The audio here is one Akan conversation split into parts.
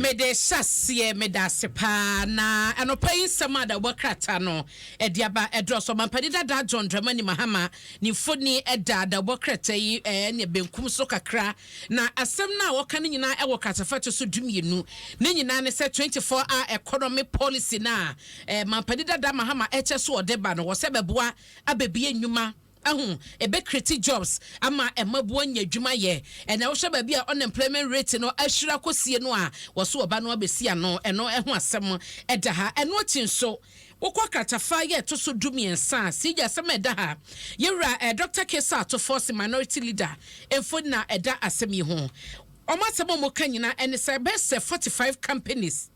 Mede hyɛ aseɛ, meda ase paa. Na anɔpa yi nsɛm a dawubɔ krataa no de aba ɛdɔɔso. Ɔmampanin dada John Dramani Mahama ne mfoni da dawubɔ krataa yi ne benkum so kakra. Na asɛm no a wɔka no nyinaa ɛwɔ kratafa ɛto so 12. Ne nyinaa ne sɛ 24 hour economy policy no a mampanin dada Mahama ɛkyɛ so ɔde ba no, wɔ sɛ bɛboa abɛbie nnwuma ahu ebe create jobs ama mmaboa nya adwuma yɛ. Ɛna wohwɛ baabi a unemployment rate no ahyira kɔsie no a, wɔso ɔba no abɛsi ano. Ɛno ɛho asɛm ɛda ha. Ɛno akyi nso, wokɔ kratafa yɛ ɛto so 13 a, sigya asɛm a ɛda ha, yɛwura Dr Cassiel Ato Forson, minority leader mfo na ɛda asɛm yi ho. Ɔmo asɛm a ɔmo ka nyinaa ɛne sɛ bɛsɛ 45 companies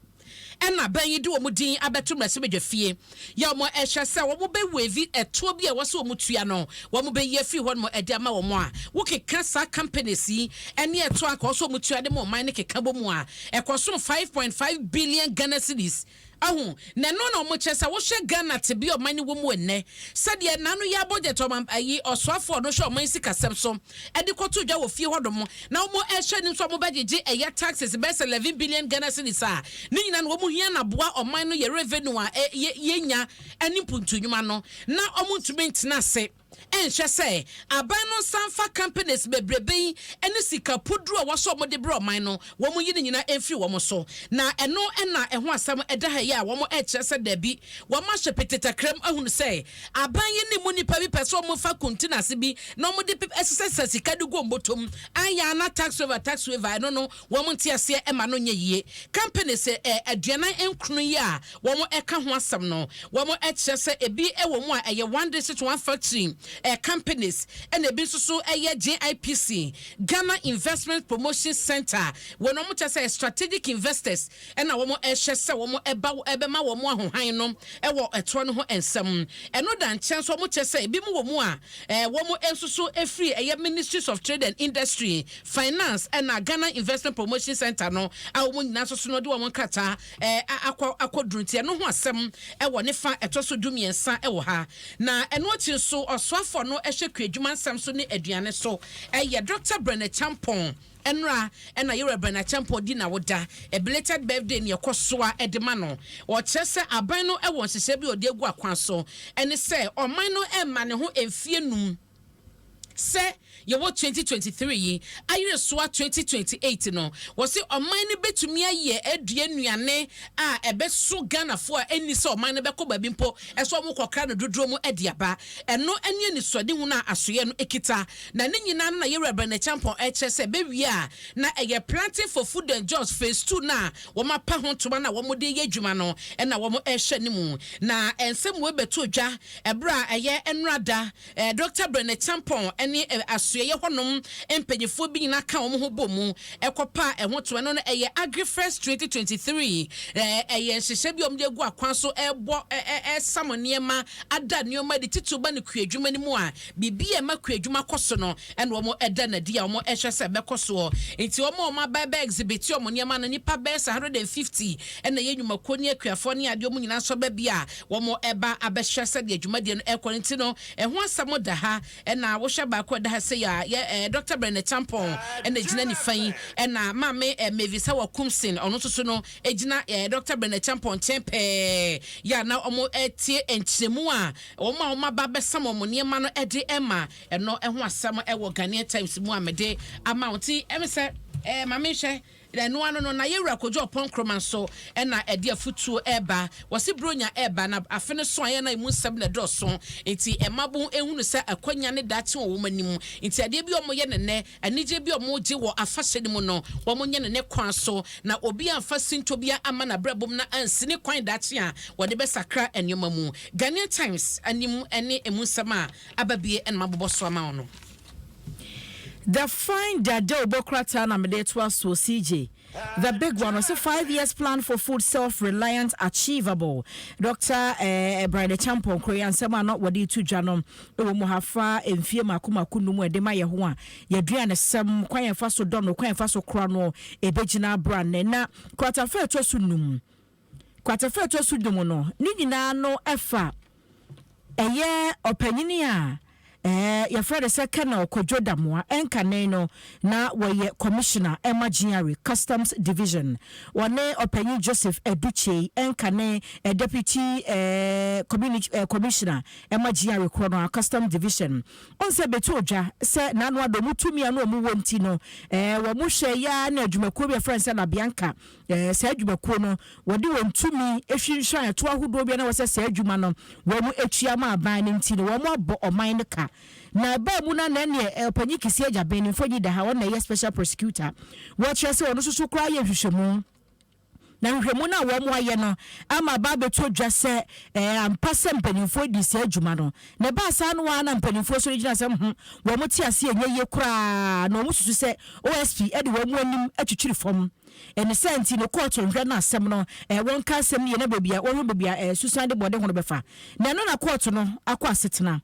ɛna bɛn yi de wɔn din abɛto mmarahyɛbadwa fie yɛ wɔn ɛhwɛ sɛ wɔn bɛ waive ɛtoɔ bi a ɛwɔ sɛ wɔn tua no, wɔn bɛyi afiri hɔ nom ɛde ama wɔn. A wokeka saa companies yi ɛne ɛtoɔ a kɔɔ so wɔn tua de ma ɔman no keka bɔ mu a, ɛkɔ so 5.5 billion Ghana cedis ahu. Na ɛno na wɔn kyerɛ sɛ wohyɛ Ghana te bi ɔman no wɔ mu ɛnɛ, sɛdeɛ nanu yɛ budget ɔman ayi ɔsoafoɔ no hwɛ ɔman sikasɛm so ɛde kɔto dwa wɔ fie hɔ nom, na wɔn ɛhwɛ ne nso wɔn bɛgyegye ɛyɛ taxes bɛyɛ sɛ 11 billion Ghana cedis a ne nyinaa no wɔn hia naboa ɔman no yɛ revenue a ɛ yɛ yɛnya ɛne mpuntu no, na wɔn ntumi ntena ase ɛnhwɛ sɛ aban no nsa nfa companies bebrebe yi ɛne sika puduro a wɔsɔ wɔn de brɛ ɔman no, wɔn yi ne nyinaa mfiri wɔn so. Na ɛno ɛna ɛho asɛm ɛda ha yi a wɔn ɛkyerɛ sɛ dɛbi, wɔn ahyɛ petetakram ahunu sɛ aban yi ne mu nipa bi pɛ sɛ wɔn fa kuntin ase bi na wɔn de ɛsesɛ sika de gu wɔn bɔtɔm ayɛ ana tax waiver, tax waiver. Ɛno no wɔn nte aseɛ ɛma no nyɛ yie. Companies 49 yi a wɔn ɛka ho asɛm no, wɔn ɛkyerɛ sɛ ebi ɛwɔ mu a ɛyɛ One District One Factory companies, ɛna ebi nso so ɛyɛ GIPC, Ghana Investment Promotion Center. Wɔn wɔn kyerɛ sɛ strategic investors ɛna wɔn ɛhyɛ sɛ wɔn ɛba ɛbɛma wɔn ahohan no ɛwɔ ɛtoɔ no ho nsɛm. Ɛno da nkyɛn nso, wɔn kyerɛ sɛ ebi mu wɔ mu a wɔn nso so efiri ɛyɛ Ministries of Trade and Industry, Finance ɛna Ghana Investment Promotion Center no a wɔn nyinaa nso so no de wɔn nkrataa akɔ duru. Nti ɛno ho asɛm ɛwɔ ne fa ɛtɔ so 13 ɛwɔ ha. Na ɛno akyi nso, ɔsoafoɔ no ɛhwɛ kuadwuma nsɛm so ne aduane so, ɛyɛ Dr Bryan Acheampong. Ɛnora ɛna yɛwura Bryan Acheampong di na woda a belated birthday ne ɛkɔ soa ɛde ma no. Ɔkyerɛ sɛ aban no ɛwɔ nhyehyɛ bi a ɔde agu akwan so, ɛne sɛ ɔman no ɛma ne ho mfie 5 sɛ yɛwɔ 2023 yi ayere soa 2028 no, wɔsi ɔman no bɛtumi ayɛ adua nnuane a ɛbɛso Ghanafoɔ a ɛnni sɛ ɔman no bɛkɔ baabi mpo ɛsɛ ɔmo kɔkra no dodoɔ mu ɛde aba. Ɛno ɛne anisoade no a asoyɛ no ekita. Na ne nyinaa no na yɛwura Bryan Acheampong ɛkyerɛ sɛ bɛwie a, na ɛyɛ Planting for Food and Jobs phase 2 na wɔn apa ho ntoma na wɔn de yɛ adwuma no ɛna wɔn ɛhyɛ ne mu. Na nsɛm wo bɛto dwa ɛberɛ a ɛyɛ ɛnrada Dr Bryan Acheampong ɛne asoɛyɛ hɔnom mpanyinfoɔ bi nyinaa ka wɔn ho bɔ mu ɛkɔpa ɛho to. Ɛno no ɛyɛ Agrifest 2023. Ɛyɛ nhyehyɛ bi a wɔn de agu akwan so ɛbɔ ɛ ɛsam nneɛma ada nneɛma de titiri ba ne kua adwuma no mu a biribi a ɛma kua adwuma kɔ so no ɛna wɔn ɛda n'adi a wɔn ɛhwɛ sɛ ɛbɛkɔ soɔ. Nti wɔn a wɔn aba bɛ exhibit wɔn nneɛma no, nipa bɛyɛ sɛ 150 ɛna ɛyɛ nnwumakuo ne akuafoɔ ne adeɛ wɔn nyinaa nso bɛ bi a wɔn ɛba abɛhwɛ sɛdeɛ dwumadie no ɛkɔ no. Nti no ɛho asɛm da ha. Ɛna wohwɛ baako ɛda ha sɛ yɛ yɛ Dr Bryan Acheampong ɛna gyina nifa yi, ɛna maame Mavis Hawa Koomson, ɔno nso so no gyina Dr Bryan Acheampong nkyɛn pɛɛ yɛ a na wɔn ɛtie nkyerɛmu a wɔn a wɔn aba abɛsam wɔn nneɛma no ɛde ɛma. Ɛno ɛho asɛm ɛwɔ Ghanaian Times mu a mɛde ama wɔn. Ti ɛmi sɛ maame nhwɛ ɛno ano no. Na yɛwura Kojo Oppong Nkrumah nso ɛna ɛde afutuo ɛɛba. Wɔsi bronya ɛɛba na afe no so a yɛn na emu nsɛm na ɛdɔɔso, nti ɛmabo ehunu sɛ akɔnya ne daakye wɔ wɔn anim. Nti adeɛ bi a wɔyɛ nenɛ anigye bi a wɔgye wɔ afahyɛ no mu no, wɔn nyɛ ne kwan so na obi amfa sinto bi ama n'abrabom na ansi ne kwan daakye a wɔde bɛsakra nneɛma mu. Ghanaian Times anim ɛne emu nsɛm a aba bie ɛna mabobɔ so ama wɔn no. The fine dade obokrata na mede to aso. CJ, the big one was a 5 years plan for food self-reliant achievable. Dr. Bryan Acheampong korea nsɛm a na wɔde to dwa no ɛwɔ mu ha fa mfie mako mako num ɛde ma yɛ ho a yɛdua ne sɛm kwan yɛn fa so dɔ no, kwan yɛn fa so kora no ɛbɛgyina abra ne. Na kwatafa ɛtɔ so 5, kwatafa ɛtɔ so 5 no ne nyinaa no ɛfa ɛyɛ ɔpanyini a Yɛfrɛ no sɛ Colonel Kwadwo Damoah. Ɛnkane no na wɔyɛ Commissioner ɛma GRA Customs Division. Wɔne Ɔpanyin Joseph Adu Kyei, ɛnkane Deputy Commissioner ɛma GRA korɔ no a Customs Division. Ɔn sɛ bɛtu odwa sɛ n'ano adɔ ɔmo tumi a na ɔmo wɔ nti no, wɔn hwɛ ya na adwumakuo bi a yɛfrɛ no sɛ Labianca, saa adwumakuo no wɔde wɔn tumi ehwinhwan ɛto ahodoɔ bi a na wɔsɛ saa adwuma no wɔn atua ma aban no nti no, wɔn abɔ ɔman no ka. Na ɛbaa mu na nɛneɛ ɔpanyin Kissi Agyebeng ne mfonyin da ha, wɔn na ɛyɛ special prosecutor. Wɔkyerɛ sɛ ɔno nso so koraa yɛ nhwehwɛmu, na nhwehwɛmu no a wɔn ayɛ no ama aba abɛto dwa sɛ ampa sɛ mpanimfoɔ di saa adwuma no. Na ɛbaa saa no ara na mpanimfoɔ so gyina sɛ wɔn te ase ɛnyɛ yie koraa, na wɔn susu sɛ OSP de wɔn anim atwitwiri fam. Ɛne sɛ nti no kɔɔto nhwɛ no asɛm no, wɔn ka asɛm no yie na baabi a wɔhwɛ baabi a susan de bɔde ho no bɛfa na ɛno na kɔɔto no akɔ asetena.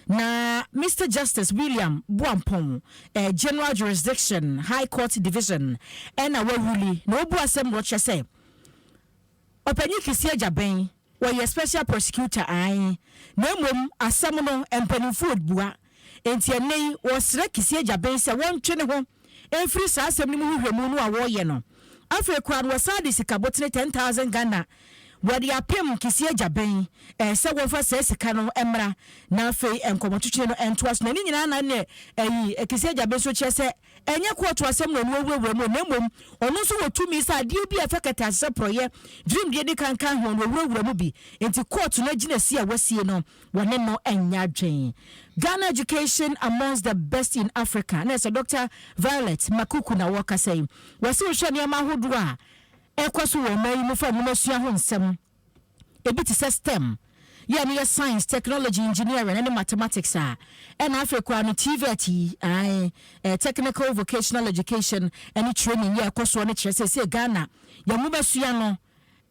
Na Mr Justice William Boampong, General Jurisdiction, High Court Division, ɛna wawuli na wabu asɛm na ɔkyerɛ sɛ Ɔpanyin Kissi Agyebeng wɔyɛ special prosecutor ae, na mmom asɛm no mpanimfoɔ bua. Nti ɛnɛ yi wɔsrɛ Kissi Agyebeng sɛ wɔntwe ne ho mfiri saa asɛm no mu hwehwɛmu no a wɔreyɛ no. Afei koraa no wɔsan de sika botene 10,000 Ghana wɔde apem Kissi Agyebeng sɛ wɔmfa saa sika no mmra na afei nkɔmmɔtwetwe no ntoa so. Na ne nyinaa na ne ɛyi Kissi Agyebeng nso kyerɛ sɛ ɛnyɛ kɔɔto asɛm na ɔno awurawura mu, na mmom ɔno nso wɔ tumi sɛ adeɛ bi a ɛfɛ kɛtɛ asesɛ porɔyɛ dwirimdeɛ di kankan ho no ɔwurawura mu bi. Nti kɔɔto no agyina si a wasie no, wɔne no ɛnyɛ adwen. Ghana education amongst the best in Africa, na ɛsɛ Dr Violet Makuku na wɔkasa yi. Wɔsi wohwɛ nneɛma ahodoɔ a ɛkɔ so wɔ ɔman yi mu fa nwomasua ho nsɛm, ebi te sɛ STEM yɛ no, yɛ science, technology, engineering ne mathematics a, ɛna afei koraa no TVET yi ae, technical vocational education ne training yɛ ɛkɔ soɔ no, kyerɛ sɛ Ghana yɛn nwomasua no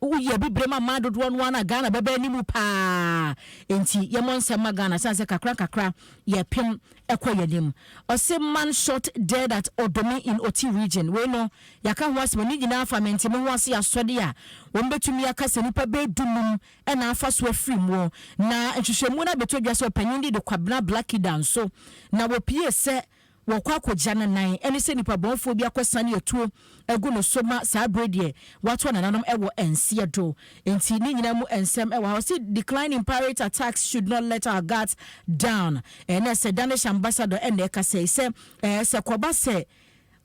woyɛ bibire ma mmaa dodoɔ no ara, Ghana bɛbɛ anim paa. Nti yɛmmɔ nsɛm ma Ghana sane sɛ kakra kakra yɛpem ɛkɔ yɛn anim. Ɔsɛ man shot dead at Odome in Oti Region. Wei no yɛaka ho asɛm ne nyinaa fa mente me ho ase asɔde a wɔn bɛtumi aka sɛ nipa bɛyɛ 15 ɛna afa so afiri mu. Na nhwehwɛmu no abɛtɔ dwa sɛ ɔpanyin de Kwabena Blackie nso na wɔpie sɛ wɔkɔ akɔgya no nan ɛne sɛ nipa bɔnfoɔ bi akɔsane atuo agu no so ma saa abere deɛ wato nananom ɛwɔ nseɛ do. Nti ne nyinaa mu nsɛm ɛwɔ ha. Ɔsi decline in pirate attacks should not let our guards down. Ɛnɛ sɛ Danish ambassador ɛna ɛka sɛ kɔba sɛ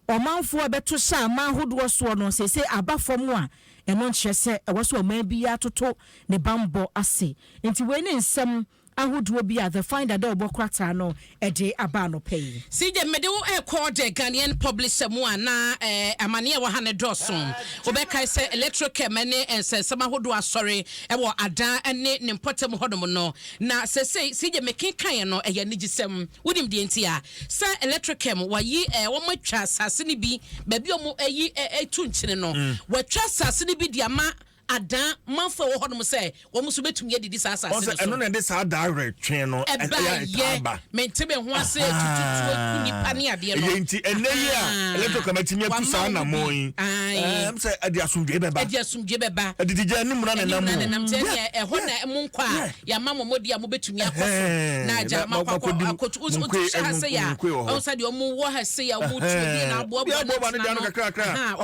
ɔmanfoɔ a bɛto hyɛ aman ahodoɔ soɔ no sɛ aba fam a, ɛno nkyerɛ sɛ ɛwɔ sɛ ɔman bi atoto ne bambɔ ase. Nti wei ne nsɛm ahodoɔ bi a The Finder dɛ ɔbɔ krataa no ɛde aba anɔpɛ yi. CJ, mede wo ɛkɔ The Ghanaian Publisher mu a na amanneɛ wɔ ha ne dɔɔso. Wobɛkae sɛ Electrochem ne nsɛnsɛm ahodoɔ asɔre ɛwɔ adan ne ne mpɔtam hɔnom no. Na sɛsei CJ, mekenkaeɛ no, ɛyɛ anigyesɛm. Wonim deɛ nti a sɛ Electrochem wayi wɔn atwa asase no bi baabi a wɔn ayi ɛtu nkyene no, wɔatwa asase no bi de ama adan manfo a ɛwɔ hɔnom sɛ wɔn nso bɛtumi adidi saa asase no so. Ɛno na ɛde saa daa twe no. Ɛba yɛ mente me ho ase tututu eku nipa ne adeɛ no. Ɛyɛ nti ɛnɛ yi a Electrochem atumi atu saa namɔ yi sɛ ɛde asomdwe bɛba. Ɛde asomdwe bɛba. Ɛdidi anim na nenam mu nenam kyɛ neɛ ɛhɔ na ɛmo nkɔ a yɛama mo mɔdi a mobɛtumi akɔ so na agya ma akɔ akɔtu wotu hyɛ ha sɛ yɛ a ɔmo sɛ deɛ ɔmo wɔ ha sɛ yɛ ɔmo tu bi na aboaboa ne tena no,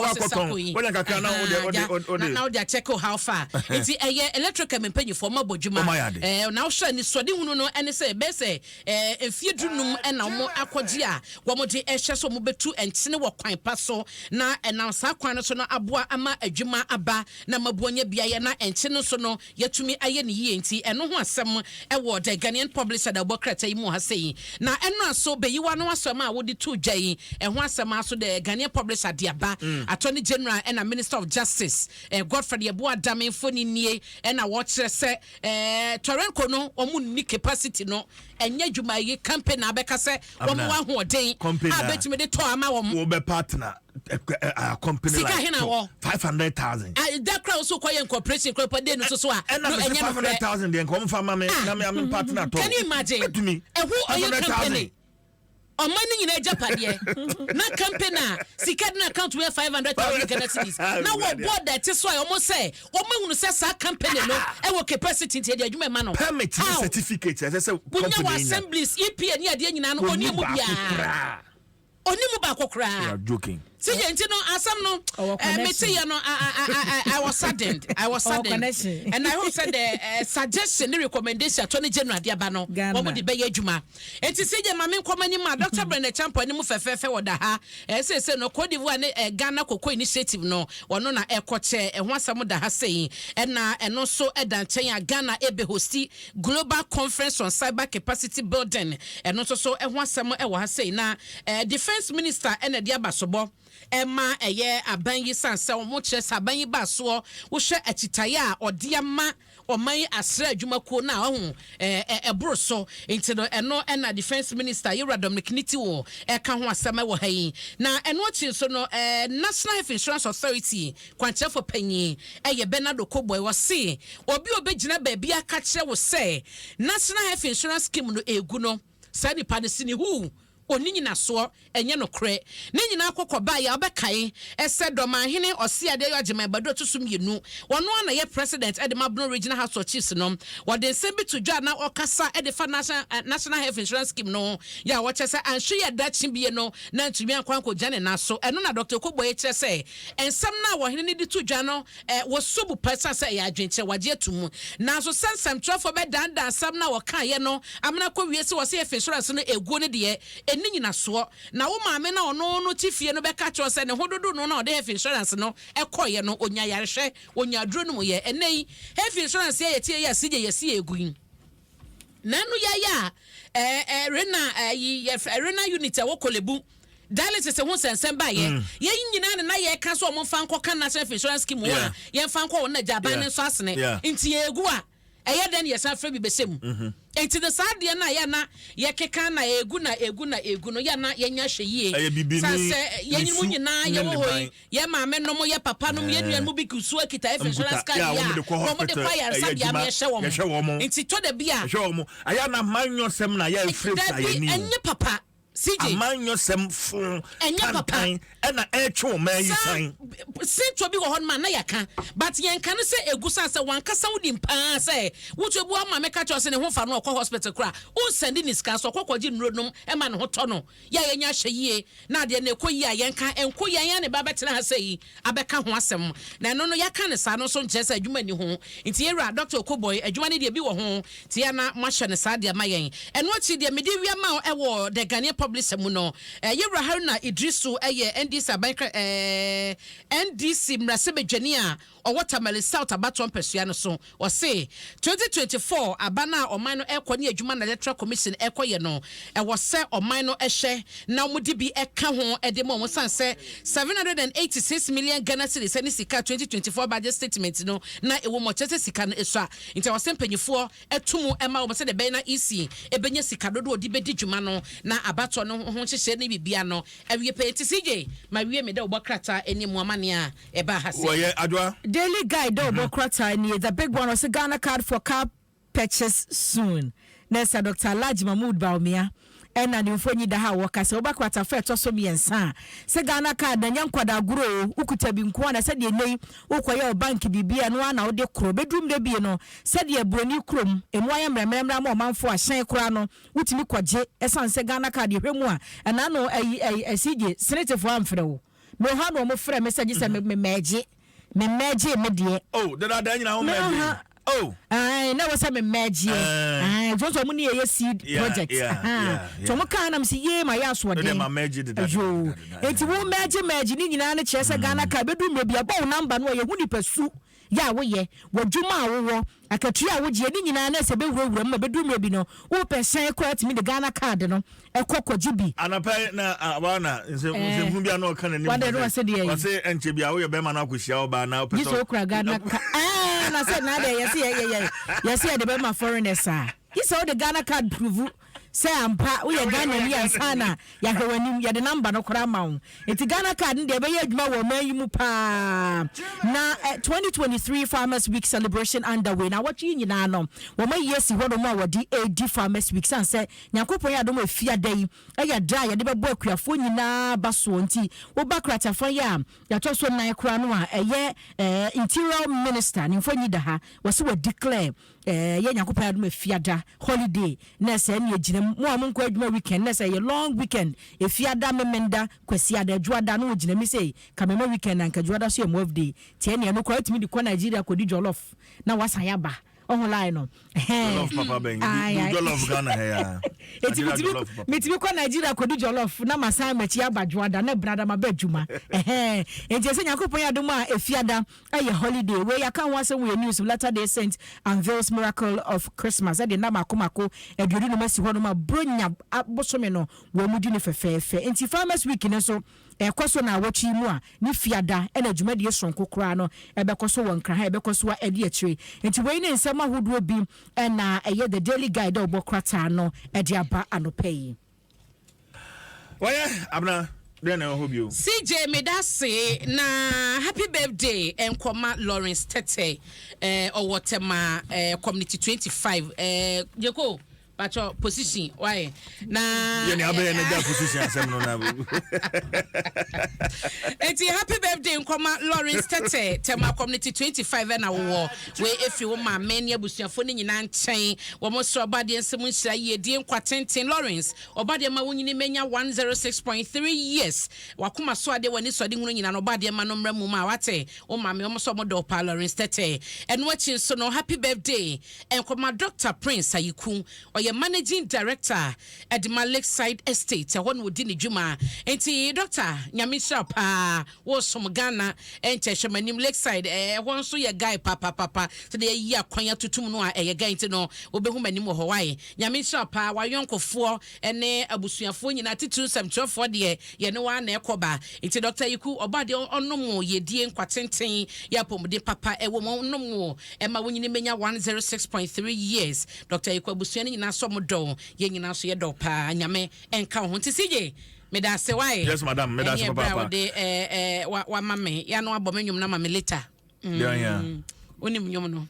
ɔsesa kɔ yi na wode akyɛke how far. Nti ɛyɛ Electrochem mpanyinfoɔ ɔmo abɔ dwuma na wohwɛ ne sɔde hunu no, ɛne sɛ ɛbɛyɛ sɛ mfie 15 ɛna ɔmo akɔgye a wɔn de ɛhyɛ so ɔmo bɛtu nkyene wɔ kwan pa so, na ɛnam saa kwan no so no aboa ama adwuma aba na maboa nya beaeɛ na nkyene nso no yɛtumi ayɛ ne yie. Nti ɛno ho asɛm ɛwɔ The Ghanaian Publisher da ɛbɔ krataa yi mu ha sɛ na ɛno aso bɛyiwa no asɛm a wode to dwa yi, ɛho asɛm aso The Ghanaian Publisher de aba. Attorney General ɛna Minister of Justice Godfred Yeboah Dame mfoni nie, ɛna wɔkyerɛ sɛ Torrenco no wɔn nni capacity no, ɛnyɛ adwuma yi campaign na abɛka sɛ wɔn wɔ ahoɔden a bɛtumi de tɔ ama wɔn. Wɔbɛ partner company. Sika like wɔ 500,000. Da kora wo so kɔyɛ incorporation kora pa de no so so a. Ɛna mɛ sɛ 500,000 deɛ nka wɔn fa ma mi na mi ami partner tɔ. Can you imagine? Ɛtumi. Ɛho ɔyɛ company. Ɔman no nyinaa agyapadeɛ na company a sika de na account wɛ 500,000 Ghana cedis na wɔ board a ɛte so a wɔn sɛ wɔn ahunu sɛ saa company no ɛwɔ capacity nti ɛde adwuma ɛma no. Permit ne How? certificate ɛsɛ sɛ wonya wɔ company nya. Assemblies, EPA ne adeɛ nyinaa no, ɔni mu baako biara koraa. Ɔni mu baako You koraa. are joking. Ti yɛ nti no asɛm no Ɔwɔ mete connection. yɛ no, I was saddened, I was Ɔwɔ saddened connection. And I hope sɛ the suggestion ne recommendation Attorney General de aba no, Ghana. wɔn de bɛyɛ adwuma. Eti sɛ gye maame nkɔmɔ anim a, Dr Brenda Acheampong anim fɛfɛɛfɛ wɔ da ha. Ɛsɛ sɛ no Cote d'Ivoire ne Ghana Cocoa Initiative no, wɔno na ɛkɔkyɛ ɛho asɛm da ha sɛyi. Ɛna ɛno nso ɛda nkyɛn a, Ghana ebe host Global Conference on Cyber Capacity Building, ɛno nso so ɛho asɛm ɛwɔ ha sɛyi. Na Defence Minister ɛna ɛde aba sobɔ ɛma ɛyɛ aban yi san sɛ wɔn kyerɛ sɛ aban yi ba soɔ, wohwɛ akyitaeɛ a ɔde ama ɔman yi asrɛ adwumakuo no a ɔho ɛɛ ɛboro so. Nti no ɛno ɛna Defence Minister Yewura Dominic Nitiwul ɛka ho asɛm ɛwɔ ha yi. Na ɛno akyi nso no, National Health Insurance Authority kwankyerɛfo panyin ɛyɛ Bernard Okoe Boye. Wɔse obi a obɛgyina baabi aka kyerɛ wo sɛ National Health Insurance Scheme no egu no, saa nipa no si ne hu oni nyinasoɔ, ɛnyɛ nokorɛ. Ne nyinaa kɔkɔ baeɛ a wobɛkae ɛsɛ Dɔmahene Ɔseadeɛ yɛ Agyeman Badu ɔto so mmienu, wɔno a na yɛ president ɛde ma Bono Regional House of Chiefs no, wɔde nsɛm bi to dwa na ɔkasa ɛde fa National Health Insurance Scheme no yɛ a wɔkyɛ sɛ anhwɛ yɛ dakye bie no na ntumi ankɔ ankɔgya ne nan so. Ɛno na Dr Okoe Boye kyerɛ sɛ nsɛm no a wɔhene no de to dwa no, wɔso bu pɛ sane sɛ ɛyɛ adwenkyerɛ, wagye ato mu. Nanso sɛ nsɛmtwerɛfoɔ bɛdandan asɛm no a wɔkaeɛ no amena kɔ wie sɛ wɔ sɛ yɛfi insurance no ɛguo no deɛ, ɛni nyinasoɔ. Na wo maame na ɔno no te fie no bɛka kyerɛ sɛ ne ho dodo no na ɔde health insurance no ɛkɔɔyɛ no, onya yarehwɛ, onya aduro no mu yɛ. Ɛnɛ yi health insurance yɛ yɛtie yɛ asigye yɛsi yɛ egu yi na ɛno yɛyɛ a ɛɛ ɛɛ rena ɛyi yɛ renal unit ɛwɔ Korle Bu dialysis ho nsɛnsɛm ba yɛ yɛn nyinaa ne na yɛka so ɔmo nfa nkɔka National Health Insurance Scheme ho a yɛnfa nkɔ wɔn na gya aban ne nso asene. Nti yɛgu a, ɛyɛ dɛn yɛsan fɛ bi bɛsɛ mu? Nti de saa adeɛ no a yɛ na yɛkeka na egu na egu na egu no, yɛ na yɛnya hwɛ yie. Ɛyɛ bibini san sɛ yɛn mu ne su nyinaa ne yɛwɔ ne hɔ yi, yɛ maame nom, yɛ papa nom, yɛ nua nom bi kusu akita health insurance card yɛ a yi a wɔn de kɔ wɔn de hospital, kɔ ayaresabea ɛyɛ adwuma, ma yɛhyɛ wɔn. Yɛhwɛ wɔn. Nti tɔ da bi a yɛhwɛ wɔn, ayɛ na amanyɔsɛm na yɛ efirafira dabi. Yɛn ni o. Ɛnyɛ papa, CJ. Amanyɔsɛm fun Ɛnyɛ papa. tantan ɛna ɛretwe wɔn yi san. Sintɔ bi wɔ hɔ nom a na yɛka, but yɛnka no sɛ egu san sɛ wankasa wonim paa sɛ wotu ebu ama meka kyerɛ sɛ ne ho fa no, ɔkɔ hospital koraa wonsɛnde ne sika so, ɔkɔ kɔgye nnuro nom ɛma ne ho tɔ no. Yɛ a yɛnya ahyɛ yie na adeɛ no ɛkɔ yie a, yɛnka ɛnkɔ yie a, yɛn ne ba bɛtena ha sɛ yi abɛka ho asɛm. Na ɛno no yɛaka ne saa no nso nkyerɛ sɛ adwuma ni ho. Nti yɛwura Dr Okoe Boye, adwuma no deɛ bi wɔ ho, nti yɛ na moahyɛ no saa deɛ ma yɛn. Ɛno akyi deɛ mede wia ma wo ɛwɔ The Ghanaian Publisher mu no, yɛwura Haruna Idrisu, ɛyɛ NDC aban kra NDC mmarahyɛbadwani a ɔwɔ Tamale South abatoɔ mpɛsua no so, ɔse 2024 aba no a ɔman no ɛkɔ ne adwuma na Electoral Commission ɛkɔyɛ no, ɛwɔ sɛ ɔman no ɛhyɛ na wɔde bi ɛka ho ɛde ma wɔn, san sɛ 786 million Ghana cedis ɛne sika 2024 budget statement no na ɛwɔ mu. Ɔkyerɛ sɛ sika no ɛsua, nti ɛwɔ sɛ mpanyinfoɔ ɛto mu ɛma wɔn sɛ de bɛyɛ na EC ɛbɛnya sika dodoɔ ɔde bɛdi dwuma no na abatoɔ no ho nhyehyɛ ne bibia no ɛwie pɛ. Nti CJ, ma wie me dɛ wɔbɔ krataa anim amanneɛ a ɛbaa ha sɛ Wɔyɛ adwoa. Daily Guide dɛ ɔbɔ krataa nie, the big one, ɔsɛ "Ghana Card for car purchase soon". Na ɛsɛ Dr Alhaji Mahmood Bawumia ɛna ne mfonyi da ha a wɔka sɛ woba krataa fɛ ɛtɔ so mmiɛnsa a sɛ Ghana Card na nyɛ nkwadaa agorɔ o. Wokuta bi nko a na sɛdeɛ nnɛ yi wokɔyɛ wo bank biribi a, ɛno ara na wode korɔ bɛduru mmerɛ bie no, sɛdeɛ buroni kurom ɛmu ayɛ mmerɛmmerɛmmerɛ ama ɔmanfoɔ ahyɛn koraa no, wotumi kɔgye ɛsiane sɛ Ghana Card yɛhwɛ mu a ɛna no ɛyi ɛyi ɛsigye senetefoɔ amfrɛ wo mɛ hɔ na ɔmo frɛ me sɛ gye sɛ me mɛgye me mɛgye me deɛ. Oh, dada nyina ho Me mɛgye. Oh. Ayi na wɔ sɛ me mɛgyeɛ. Ayi tí wɔn sɛ ɔmo ne yɛ yɛ seed project. Tí ɔmo kaa nam si yie ma yɛ asoɔden. Ɛdɛ ma mɛgye deda. Yoo, eti wo mɛgye mɛgye ne nyinaa no kyerɛ sɛ Ghana Card bɛdu mmerɛ bi ɛbɔ wo number no a, yɛhu nipa su yɛ a woyɛ, w'adwuma a wowɔ, akatua a wogyeɛ ne nyinaa na ɛsɛ bɛwurawura mu ma bɛdu mmerɛ bi no, wopɛ hyɛn koraa tumi de Ghana Card no ɛkɔ kɔgye bi. Anapa yi na awa na nsɛmhunu bi a na ɔka n'anim. Wade no ɔsɛ deɛ yi. Ɔsɛ ɛnkyɛ bi a woyɛ bɛrima no akɔhyia ɔbaa na wopɛ gye sɛ okura Ghana Card na sɛ na deɛ yɛsɛ yɛ yɛ yɛ yɛsɛ yɛde bɛma foreigners a, gye sɛ wode Ghana Card prove. Sɛ ampa woyɛ Ghanani ansa na yɛahwɛ w'anim, yɛde number no koraa ma wo. Nti Ghana card no deɛ ɛbɛyɛ adwuma wɔ ɔman yi mu paa. Na 2023 Farmers Week celebration underway. Na awɔtwe yi nyinaa no, wɔn ayi asi hɔnom a wɔde redi Farmers Week. Sane sɛ Nyankopɔn yɛ adom a Efiada yi yɛ da a yɛde bɛbɔ akuafoɔ nyinaa ba soɔ nti, woba kratafa yi a yɛatɔ so nnan koraa no a ɛyɛ Interior Minister ne mfonyi da ha, wɔse wɔ declare yɛ Nyankopɔn adom Efiada holiday na ɛsɛ ɛne ɛgyina mu. Mo a monkɔ adwuma weekend na ɛsɛ ɛyɛ long weekend, Efiada, Memenda, Kwasiada, Adwoada no wɔgyina mi sei ka mema weekend na nka Adwoada so yɛ mo off day, nti ɛne ɛno koraa wotumi de kɔ Nigeria kɔdi jollof na wasan aba. Ɔho line no. Jollof papa bɛn jollof Ghana ha ya. Eti mitumi kɔ Nigeria kɔdi jollof na masan makyi aba Dwoada na brada ma ba adwuma. Ɛhɛn, nti ɛsɛ Nyankopɔn yɛ adom a Efiada ɛyɛ holiday. Wei yɛaka ho asɛm wɔ yɛ news. Latter Day Saint unveils miracle of Christmas. Ɛde nna mako mako 25 asi hɔnom a Bronya bosome no wɔn mu di no fɛfɛɛfɛ. Nti Farmers Week no nso ɛkɔ so na awɔtwe yi mu a ne Fiada ɛna dwumadie soronko koraa no ɛbɛkɔ so wɔ Nkran ha, ɛbɛkɔ so a ɛdi akyire. Nti wei ne nsɛm ahodoɔ bi ɛna ɛyɛ The Daily Guide a ɔbɔ krataa no ɛde aba anɔpɛ yi. Wɔyɛ abena deɛ na ɛwɔ hɔ bio. CJ, medase. Na happy birthday nkɔma Lawrence Tete, ɔwɔ Tema Community 25. Jeko patro position wayɛ na yɛne abɛyɛ no gya position asɛm no na. Eti happy birthday nkɔma Lawrence Tete, Tema Community 25. Ɛna wowɔ wei efi wo maame ne abusuafo ne nyinaa nkyɛn. Wɔn so ɔbadeɛ nsɛm nhyira yiedie, nkwa tenten. Lawrence, ɔbadeɛ ma wonyini menya 106.3 years. Wakoma so adeɛ, w'ani sɔde hunu nyinaa no, ɔbadeɛ ma no mmerɛ mu ma wate. Wo maame wɔn nso ɔmo dɔ pa, Lawrence Tete. Ɛno akyi nso no, happy birthday nkɔma Dr Prince Ayiku. Ɔyɛ managing director ɛde Lakeside Estate, ɛhɔ na ɔdi ne dwuma. Nti Doctor, Nyame nhyira paa. Wɔsom Ghana ɛnkyɛ hwɛ m'anim. Lakeside ɛhɔ nso yɛ guy papapapa sɛdeɛ yɛyi akwan atotum no a ɛyɛ guy, nti no wobɛhu m'anim wɔ hɔ. Wae, Nyame nhyira paa. Wayɔnkofoɔ ɛne abusuafoɔ nyinaa, titiri nsɛmtwerɛfoɔ deɛ, yɛne wa na ɛkɔ ba. Nti Dr Yiku, ɔba deɛ ɔnom yɛdie, nkwa tenten, yɛ apɔmuden papa ɛwɔ mu, ɔnom wo ɛma wonyini menya 106.3 years. Dr Yiku, abusua no nyinaa sɔ mo dɔw, yɛn nyinaa nso yɛ dɔw paa. Nyame ɛnka wo ho. Nti sigye, meda ase wae. Yes madam, meda ase ɛne ɛberɛ a papaapa. Wode wama me yɛano abɔ me nnwom no ama me later. Deɛ ɔhia. Wonim nnwom no.